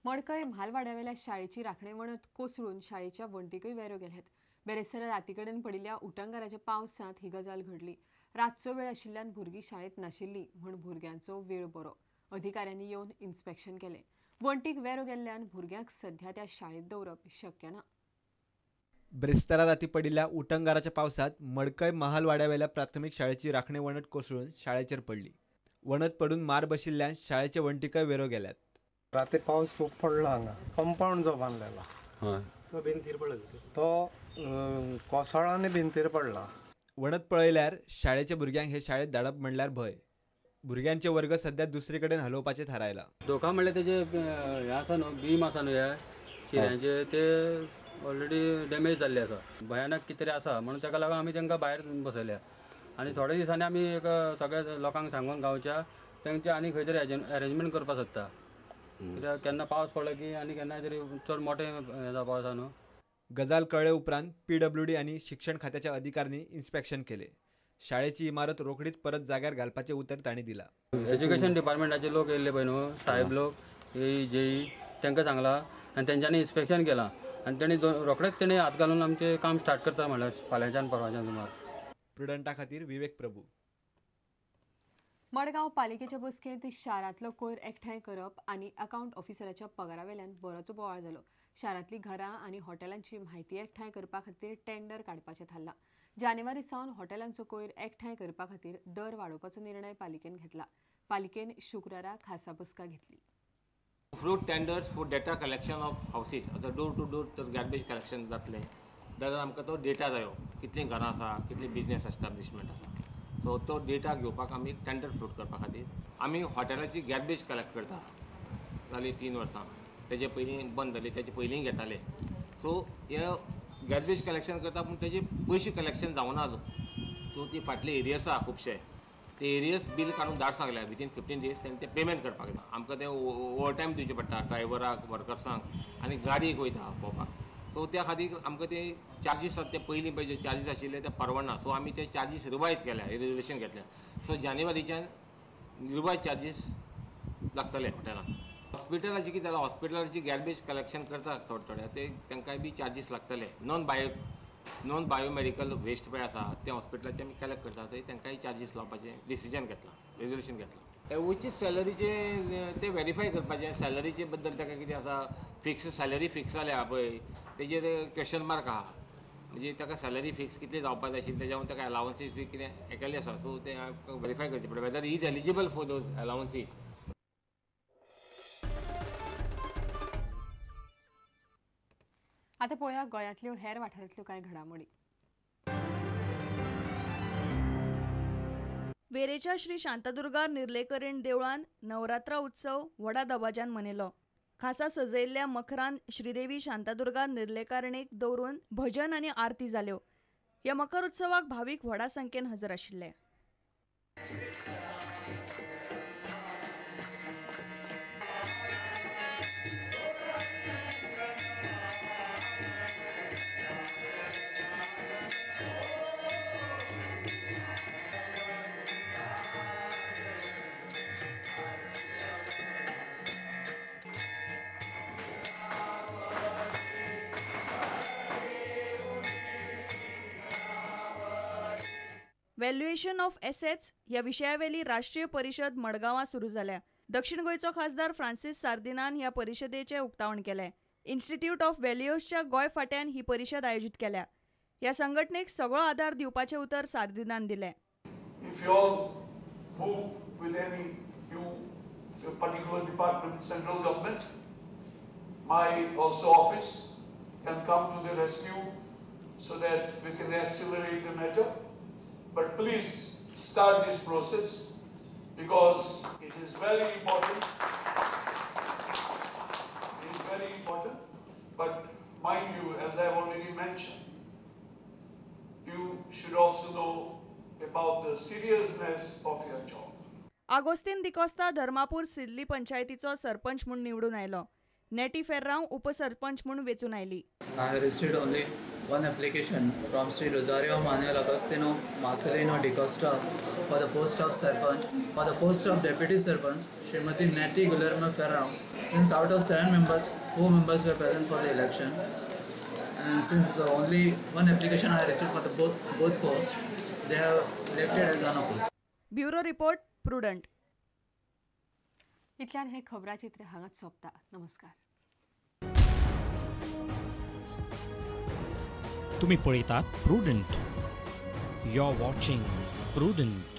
मडकय म्हालवाड्यावेल्या शाळेची राखणे वणत कोसळून शाळेच्या वण्टीकय वेरो गेल्यात. बेरेस्तारा राती कडेन पडिल्ल्या उटंगाराच्या पावसांत ही गजाल घडली. रातचो वेळ आशिल्ल्यान भुरगीं शाळेंत नाशिल्ली म्हूण भुरग्यांचो वेळ बरो. अधिकाऱ्यांनी येवन इन्स्पेक्शन केलें. वण्टीक वेरो गेल्ल्यान भुरग्यांक सध्या त्या शाळेंत दवरप शक्य ना. ब्रेस्तारा राती पडिल्ल्या उटंगाराच्या पावसांत मडकय महालवाड्यावेल्या प्राथमिक शाळेची राखणे वणत कोसळून शाळेचेर पडली. वणत पडून मार बशिल्ल्यान शाळेचे वण्टीकय वेरो गेल्यात. राती पावस खूब पडला हांगा. कंपाऊंड जो बांदलेलो तो भिंतीर पडला, तो कोसळांनी भिंतीर पडला. वणत पळयल्यार शाळेच्या भुरग्यांक हे शाळेत धाडप म्हणल्यार भंय. भुरग्यांचे वर्ग सध्या दुसरे कडेन हलोवपाचे थारायला. धोका म्हणल्यार तेजे हे आसा न्हू, बीम आसा न्हू, ह्या चिऱ्यांचे ते ऑलरेडी डॅमेज जाल्ले आसा. भयानक कितें तरी आसा म्हणून ताका लागून आमी तांकां भायर बसयल्या आनी थोड्या दिसांनी आमी एक सगळ्या लोकांक सांगून गांवच्या तांचे आनी खंय तरी अरेंजमेंट करपाक सोदता. कित्याक केन्ना पावस पडलो की आनी केन्ना तरी चड मोठें हें जावपा आसा न्हू. गजाल कळ्ळे उपरांत पीडब्ल्यूडी आनी शिक्षण खात्याच्या अधिकाऱ्यांनी इन्स्पेक्शन केले. शाळेची इमारत रोखडीच परत जाग्यार घालपाचें उतर तांणी दिला. एज्युकेशन डिपार्टमेंटाचे लोक येयल्ले पळय न्हू, साहेब लोक ए जेई तांकां सांगलां आनी तेंच्यांनी इन्स्पेक्शन केलां आनी तेणी रोखडेच तेणी हात घालून आमचें काम स्टार्ट करता म्हणल्यार फाल्यांच्यान परवाच्यान सुमार. प्रुडंटा खातीर विवेक प्रभू. मडगांव पालिकेच्या बसकेंत शारांतलो कोयर एकठांय करप आनी अकाउंट ऑफिसराच्या पगारावेल्यान बरोचो बोवाळ जालो. शारांतलीं घरां आनी हॉटेलांची म्हायती एकठांय करपा खातीर टेंडर काडपाचें थारलां. जानेवारी सावन हॉटेलांचो कोयर एकठांय करपा खातीर दर वाडोवपाचो निर्णय पालिकेन घेतला. पालिकेन शुक्रारा खासा बसका घेतली. Float tenders for data collection of houses. आतां डोर टू डोर तर गार्बेज कलेक्शन जातलें जाल्यार आमकां तो डेटा जायो, कितलीं घरां आसा, कितली बिजनेस एस्टाब्लिशमेंट आसा. सो तो डेटा घेवपाक आमी टेंडर फ्लोट करपा खातीर आमी हॉटेलाची गार्बेज कलेक्ट करता जाली 3 वर्सां. तेजे पयलीं बंद जाली, तेजे पयलीं घेताले. सो हे गार्बेज कलेक्शन करता पूण तेजे पयशे कलेक्शन जावना अजून. सो ती फाटले एरियर्स आसा खुबशे, ते एरियर्स बील काडून धाड सांगल्या विदीन 15 डेज तेणें ते पेमेंट करपाक जाय. आमकां तें ओवर टायम दिवचें पडटा ड्रायव्हराक, वर्कर्सांक आनी गाडयेक वयता भोंवपाक. सो त्या खातीर आमकां ते चार्जीस आसात ते पयलीं पळय जे चार्जीस आशिल्ले ते परवडना. सो आमी ते चार्जीस रिवायज केल्या, रिजर्वेशन घेतल्या. सो जानेवारीच्यान रिवायज चार्जीस लागतले हॉटेलांत. हॉस्पिटलाची कितें जालां, हॉस्पिटलाची गार्बेज कलेक्शन करता थोडे थोडे, ते तांकांय बी चार्जीस लागतले. नॉन बायोमेडिकल वेस्ट पळय आसा ते हॉस्पिटलाचे आमी कलेक्ट करता, थंय तांकांय चार्जीस लावपाचें डिसिजन घेतलां, रेजोल्युशन घेतलां. उचित सॅलरीचें ते वेरीफाय करपाचें. सॅलरीचे बद्दल ताका कितें आसा, फिक्स सॅलरी फिक्स जाल्या पळय तेजेर क्वेश्चन मार्क आहा. म्हणजे ताका सॅलरी फिक्स कितली जावपाक जाय आशिल्ली तेज्या ताका अलावन्सीस बी कितें केल्लें आसा. सो तें वेरीफाय करचें पडटा whether is eligible for those allowances. आता पळोवया गोंयांतल्यो हेर वाठारांतल्यो कांय घडामोडी. वेरेच्या श्री शांतादुर्गा निर्लेकरीण देवळान नवरात्रा उत्सव व्हडा दबाज्यान मनयलो. खासा सजयल्ल्या मखरान श्रीदेवी शांतादुर्गा निर्लेकारणीक दवरून भजन आनी आरती जाल्यो. ह्या मखर उत्सवाक भावीक व्हडा संख्येन हजर आशिल्ले. व्हॅल्युएशन ऑफ एसेट्स ह्या विशयावेली राष्ट्रीय परिशद मडगांवां सुरू जाल्या. दक्षिण गोंयचो खासदार फ्रांसीस सार्दिनान ह्या परिशदेचें उक्तावण केलें. इन्स्टिट्यूट ऑफ व्हॅल्युअर्सच्या गोंय फाट्यान ही परिशद आयोजीत केल्या. ह्या संघटनेक सगळो आदार दिवपाचें उतर सार्दिनान दिलें. If you all move with any new particular department, central government, my also office can come to the rescue so that we can accelerate the matter. But please start this process because it is very important. It is very important. But mind you, as I have already mentioned, you should also know about the seriousness of your job. Agostinho D'Costa Dharmapur Sidli पंचायतीचो sarpanch म्हूण निवडून आयलो. नेटी फेर्रांव उपसरपंच म्हूण वेंचून आयली. I have received only one application from Sri Rosario Manuel Agostino Marcelino D'Costa for the post of Sarpanch. For the post of Deputy Sarpanch, Srimati Nati Guillermo Ferrao. Since out of 7 members, 4 members were present for the election, and since the only one application I received for the both posts, they have elected as unopposed. Bureau report, Prudent. इतल्यान हे खबराचित्र हांगाच सोंपता. नमस्कार. तुम्ही पळयतात Prudent. You are watching Prudent.